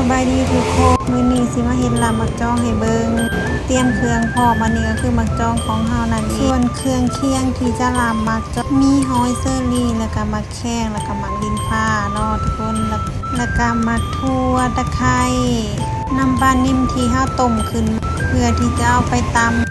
ສະບາຍດີທຸກຄົນ, ມື້ນີ້ຊິມາເຮັດລາບໝາກຈອງໃຫ້ເບິ່ງ. ຕຽມເຄື່ອງພ້ອມ, ອັນນີ້ກໍຄືໝາກຈອງຂອງເຮົານັ້ນເອງ. ສ່ວນເຄື່ອງຄຽງທີ່ຈະລາບໝາກຈອງ ມີຫອຍເຊີຣີ່ ແລ້ວກໍໝາກແຂ້ງ ແລ້ວກໍໝາກດິນຟ້າເນາະທຸກຄົນ, ແລ້ວ ແລ້ວກໍໝາກຖົ່ວ ຕະໄຄ, ນ້ຳປານິນທີ່ເຮົາຕົ້ມຂຶ້ນ ເພື່ອທີ່ຈະເອົາໄປຕຳ